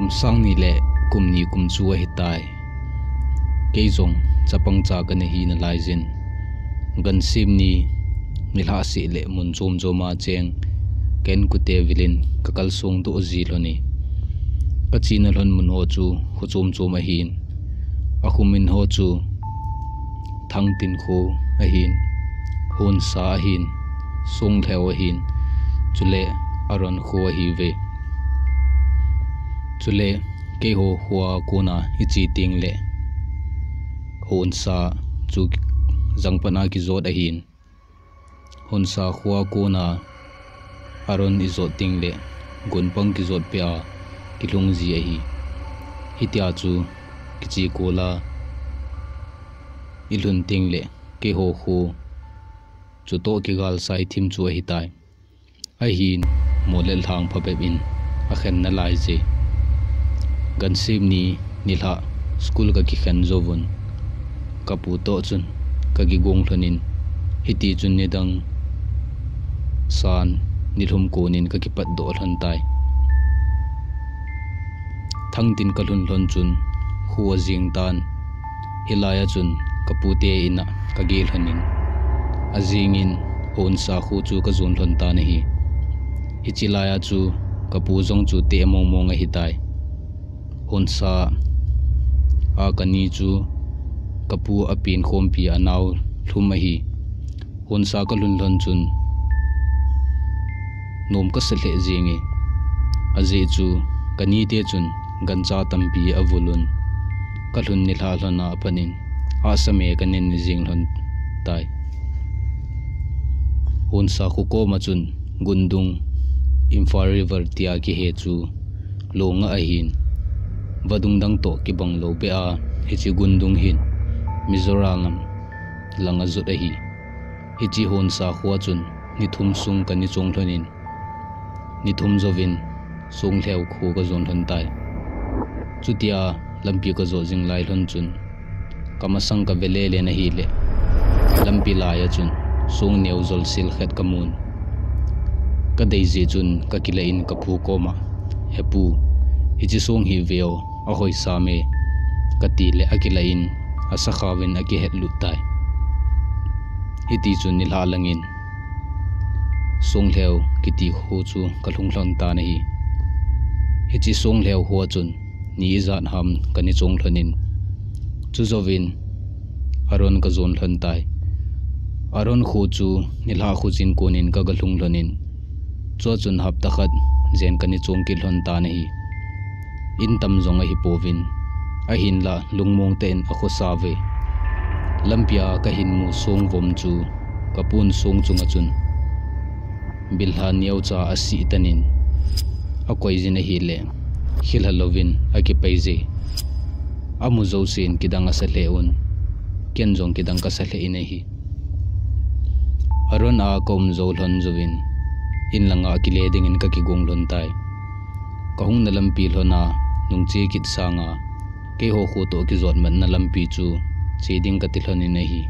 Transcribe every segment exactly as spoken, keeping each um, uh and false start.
Sang ni le kum ni kum chu ahitai. Kei jong chapang cha kana hi nalaiyin, gansim ni nilhah seh le mun chom chom a cheng ka inkote vilin ka kalsong doh ji lhon e. Ka chena lhon mun ho chu kho chom chom ahin, akho min ho chu Thangtin kho ahin, Honsa ahin, Songlheu ahin, chule Aron kho ahiuve. Chule keiho khoa kona iche teng le Honsa chu jangpatna kijot ahin, Honsa khoa kona Aron ijot teng le gunpang kijot peh a kilhung ji ahi. Hitia chu kiche kol a ilhun teng le keiho kho chutoh kigal sa ithim chu ahitai. Ahin, mol le lhang phabep in akhen nalaiye. Gansim ni nilhah school ka kikhen jouvun, ka pu toh chun ka kigong lhonin, hiti chun nidang san nilhum konin ka kipatdoh lhon tai. Thangtin ka lhun lhon chun kho ajing tan, hilai a chun ka pute in a ka gel lhonin, ajingin Honsa kho chu ka jon lhon tan ahi. Hiche lai a chu ka pu jong chu teh mong mong ahitai. Honsa a kani chu ka pu a pen khompi a nao lhum ahi. Honsa ka lhun lhon chun nom ka sa lheh jenge. Ajeh chu kanite chun gancha tampi avulun, ka lhun nilhah lhon a phatnin ahsa me ka nen jing lhon tai. Honsa kho koma chun Gundung, Imphal River tia kihe chu longah ahin, vadung dang toh kibang lou beh a, hiche Gundung hin Mizoram lam lang ajot ahi. Hiche Honsa khoa chun ni thum sung kana chong lhonin, ni thum jouvin Songlheu kho ka jon lhon tai. Chutia lampi ka jot jing lai lhon chun, ka masang ka ve lele in ahile, lampi lai a chun song neo jolsil khat ka mun. Ka dei jeh chun ka kilah in ka pu koma, "He pu, hiche song hi veo, ahoisa me," ka ti le akilah in, asakhauvin akihet lut tai. Hiti chun nilhah langin Songlheu kiti kho chu ka lhung lhon tan ahi. Hiche Songlheu khoa chun ni ijat ham kana chong lhonin, chujouvin Aron ka jon lhon tai. Aron kho chu nilhah kho jin konin ka ga lhung lhonin, chua chun hapta khat jen kana chong kit lhon tan ahi. In tam jong ahi pouvin, ahinla lungmong tah in akhosa uve. Lampia ka hin mu song vom chu ka pun song chunga chun bilha neocha asih tanin, akoi jin ahile, khilha louvin akipai je. Amu jousen kidang asa lheh un, ken jong kidang kasa lheh in ahi. Aron a ka um jou lhon jouvin, in langa kile dingin ka kigong lhon tai. Ka hungna lampi lhona nung che kit sanga, keiho kho toh kijot matna lampi chu che ding ka ti lhonin ahi.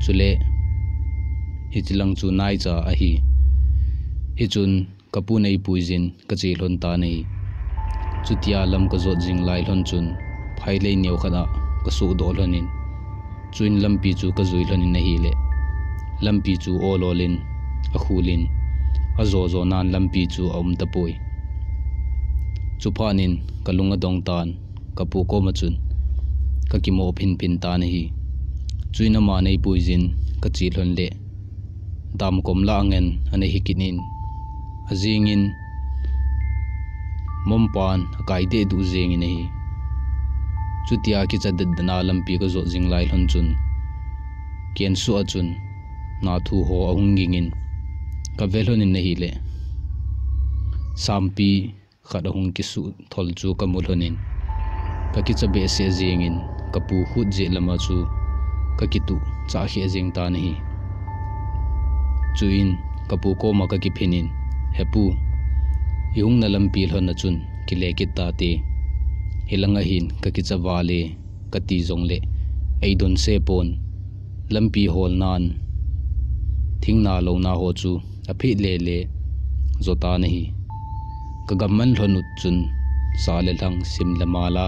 Chule, hiche lang chu naicha ahi. Hichun ka pun eipuijin ka che lhon tan ahi. Chutia lam ka jot jing lai lhon chun, phailei neo khat a ka suhdoh lhonin, chuin lampi chu ka jui lhonin ahile, lampi chu ololin, akhulin, ajo jo nan lampi chu aum tapoi. Chuphat in ka lung adong tan, ka pu koma chun ka kimo phin phin tan ahi. Chuin aman eipuijin ka che lhon le, dam kom lah a ngen ana hi kit in, ajingin mompan akai deh duh jengin ahi. Chutia kicha det det a lampi ka jot jing lai lhon chun, kensuh a chun nathu ho ahung gingin, ka ve lhonin ahile, sampi khat ahung kisuh thol chu ka mu lhonin, ka kicha behseh jengin, ka pu khut jeh lama chu ka kituh chah kheh jeng tan ahi. Chuin ka pu koma ka kiphin in, "He pu, ihungna lampi lhona chun kile kit tate. Hilanga hin ka kicha val e," ka ti jongle, eidon se pon. Lampi holnan, thingna lona ho chu aphe lele jo tan ahi. Ka gam man lhon ut chun, sa le lhang, sim le mala,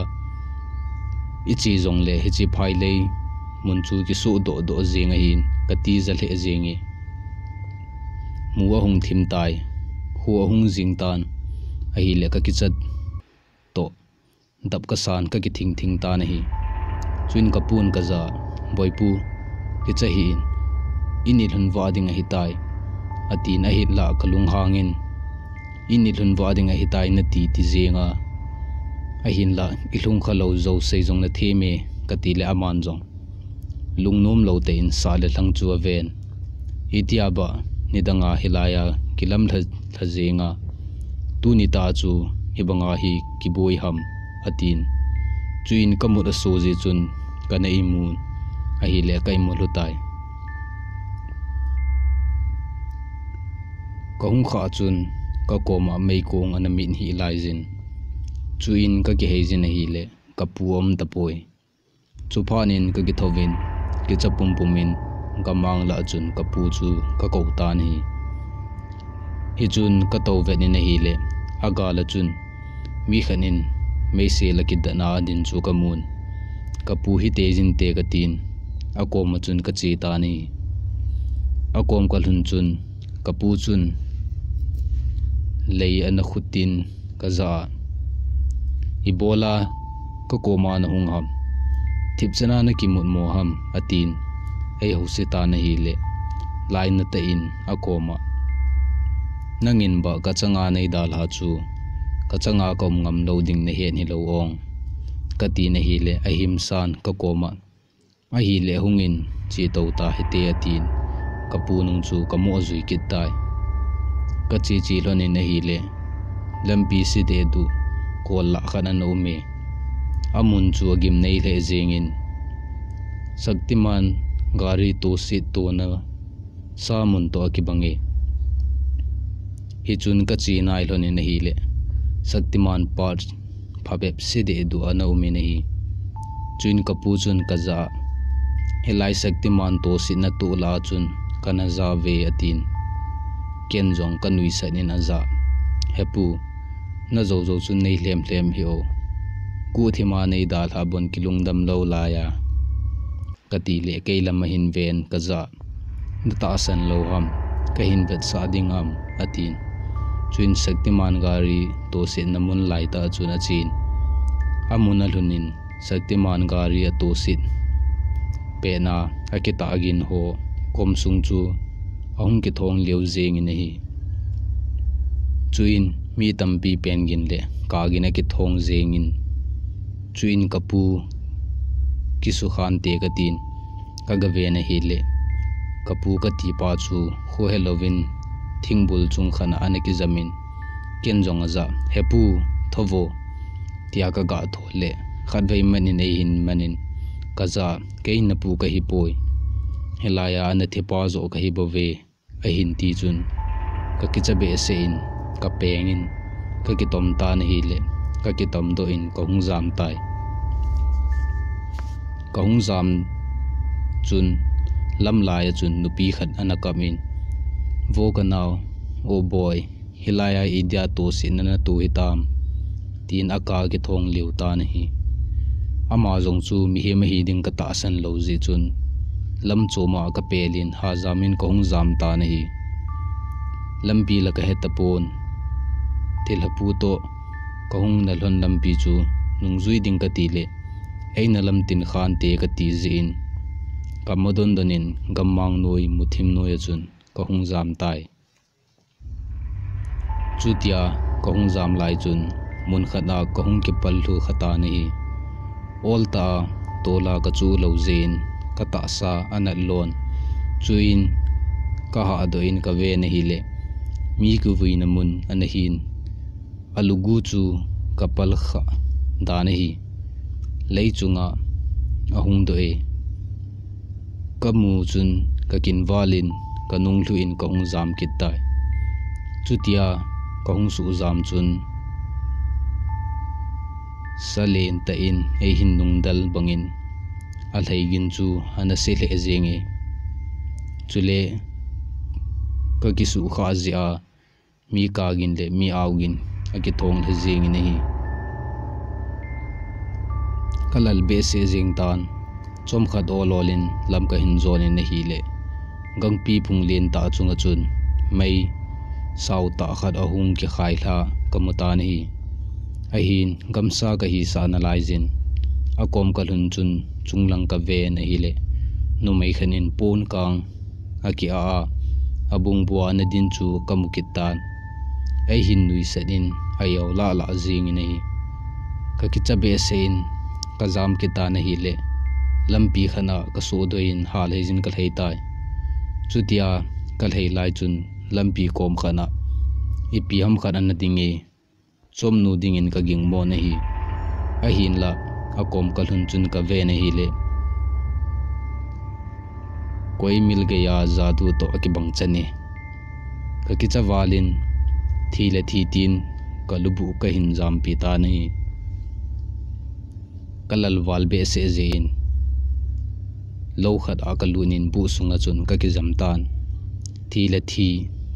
iche jongle hiche phailei mun chu kisuh doh doh jeng ahin, kati ja lheh jenge. Mu ahung thim tai, kho ahung jing tan, ahile kakichat toh, dap kasan kakithing thing tan ahi. Chuin kapun kajah, "Boipu, kicha hih in, in ilhun vah ding ahitai," atin, ahinlah kalunghangin, "In ilhun vah ding ahitai nati ti jenga, ahinlah ilhung khalou jou sei jong nathem e," katile aman jong lungnom lou tah in sa le lhang chu aven. Itia ba nidanga hilaiya kilam lha, lha jenga, tuni tah chu hibanga hi kiboi ham, atin. Chuin kamut aso jeh chun kana imun, ahile ka imut lhu tai. Kahung khah chun kakoma meikong ana mit hih laijin. Chuin kakihei jin ahile kapu aum tapoi. Chuphat in kakithouvin, kicha pumpumin, gamang lah chun kapu chu kakou tan ahi. Hichun katou vet in ahile, agal a chun mi khat in meisel a kidatna adin chu kamun. Kapu hite jinte katin, akoma chun kache tan ahi. Akom kalhun chun, kapu chun lei ana khutin kajah a, "Ibola kakoma nahung ham? Thipchan a nakimut mo ham?" atin, eihouse tan ahile, lainat tah in akoma, "Nangin ba kachanga neidalha chu, kachanga kaum ngam lou ding nahet hilou ong," katin ahile, ahimsan kakoma, "Ahile hungin, chetou tahite," atin, kapu nung chu kamoh jui kit tai. Kache che lhonin ahile, lampi sedeh duh kol lah khat ana ume. Amun chu agimnei lheh jengin, Shaktiman gari tohset tona sa mun toh akibange. Hichun kache nai lhonin ahile, Shaktiman parts phabep sedeh duh ana umin ahi. Chuin kapu chun kajah a, "Hilai Shaktiman tohsetna toh lah a chun kana ja ve," atin. Ken jong kanuisat in ajah, "He pu, najou jou chun nei lhem lhem hih o. Guhthima neidalha bon kilungdam lou laiya," katile, keilam ahin ven kajah a, "Natahsan lou ham? Kahin vetsah ding ham?" atin. Chuin Shaktiman gari tohsetna mun laitah a chun achen. Amun alhunin Shaktiman gari atohset petna akitah gin ho kom sung chu ahung kithong lheh jengin ahi. Chuin mi tampi pen gin le kah gin akithong jengin, chuin kapu, "Kisukhante," katin, kagaven ahile, kapu katipa chu khohe louvin thingbul chung khat a ana kijamin, ken jong ajah, "He pu, thovo," tia kagah thole, khatvei manin eihin manin, kajah a, "Kei napu kahipoi. Hilaiya ana thipa joh kahi bouve," ahin ti chun, kakicha behseh in, kapengin, kakitom tan ahile, kakitom doh in kahung jam tai. Kahung jam chun, lamlai a chun nupi khat ana kap in, "Vo kanao, o boi, hilaiya idia tohsetna natoh hitam?" tin akah a kithong lheh tan ahi. Ama jong chu mihem ahi ding katahsan lou jeh chun, lamchom a kapelin hajamin kahung jam tan ahi. Lampi la kahe tapon. Thilha pu toh kahung nalhon lampi chu nungjui ding katile, eina lamtin khante kati jeh in, kamadon donin gammang noi, muthim noi a chun kahung jam tai. Chutia kahung jam lai chun, mun khat a kahung kipal lhu kha tan ahi. Ol tah a tola kachuh lou jeh in katahsa anat lon. Chuin kahahdoh in kaven ahile, mi kivuina mun ana hin, alugu chu kapal kha dan ahi. Lei chunga ahung doh e. Kamu chun kakinvalin, kanunglhuh in kahung jam kit tai. Chutia kahung suh jam chun, salen tah in eihin nungdal bangin, alhai gin chu ana se lheh jenge. Chule kakisuh khah jeh a, mi kah gin le mi ao gin akithong lha jengin ahi. Ka lal behseh jeng tan, chomkhat ol ol in lam ka hin jon in ahile, gangpi phung lentah chunga chun mei sautah khat ahung kikhai lha ka mu tan ahi. Ahin gamsa ka hisah nalai jin, akom ka lhun chun chunglang ka ven ahile, numei khat in pon kang aki-a a, abung bua ana din chu ka mu kit tan. Eihin nuisat in ajao lah lah jeng in ahi. Ka kicha behseh in ka jam kit tan ahile, lampi khat a ka sohdoi in hal hei jin ka lhai tai. Chutia ka lhai lai chun lampi kom khat a ipi ham khat ana ding e, chomnu dingin ka gingmo ahi. Ahinla, akom ka lhun chun ka ven ahile, koi mil geiya jadu toh akibang chan e. Ka kicha val in, thi le thi tin ka lubuh ka hin jampi tan ahi. Ka lal val behseh jeh in, lou khat a ka lut in buh sunga chun ka kijam tan. Thi le thi,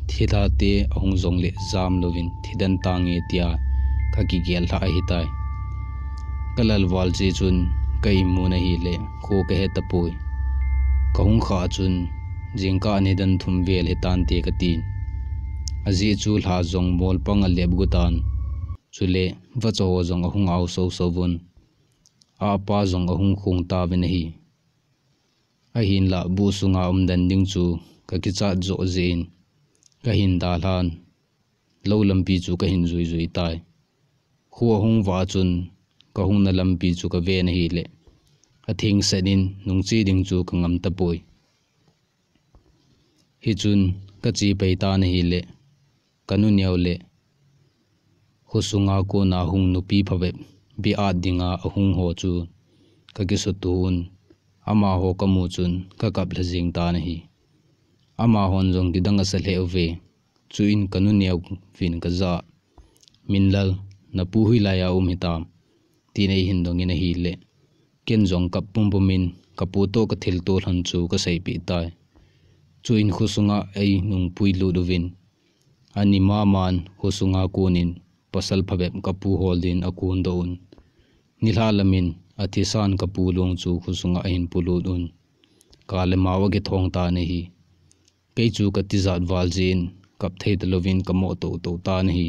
thilha te ahung jong le jam louvin thi den tange tia ka kigel lha ahitai. Ka lal val jeh chun ka imu ahile kho ka he tapoi. Ka hung khah chun jingkah nidan thum vel hitante ka tin. Ajeh chu lha jong mol pang alep gu tan. Chule vacha ho jong ahung ao sou sou vun. Apa jong ahung khung tauvin ahi. Ahinla buh sunga um den ding chu ka kichat joh jeh in ka hin dalhan, lou lampi chu ka hin jui jui tai. Kho ahung vah chun ka hungna lampi chu ka ven ahile, atheng sat in nung che ding chu ka ngam tapoi. Hichun ka che pai tan ahile, ka nu neo le khosunga kona hung nupi phabep be-at dinga ahung ho chu ka kisuto un, amaho ka mu chun ka kap lha jeng tan ahi. Amahon jong kidang asa lheh uve. Chuin ka nu neo vin ka jah a, "Minlal, na pu hoilai a um hitam?" tin eihin dong in ahile, ken jong kap pum pum in ka pu toh ka thilto lhon chu ka seipeh tai. Chuin khosunga einung puilut uvin, ani maman khosunga konin pasal phabep ka pu hol din akon doh un, nilhah lam in athisan ka pu long chu khosunga ahin pulut un, ka le mao akithong tan ahi. Kei chu ka tijat val jeh in kap thei talouvin ka mo tou tou tan ahi.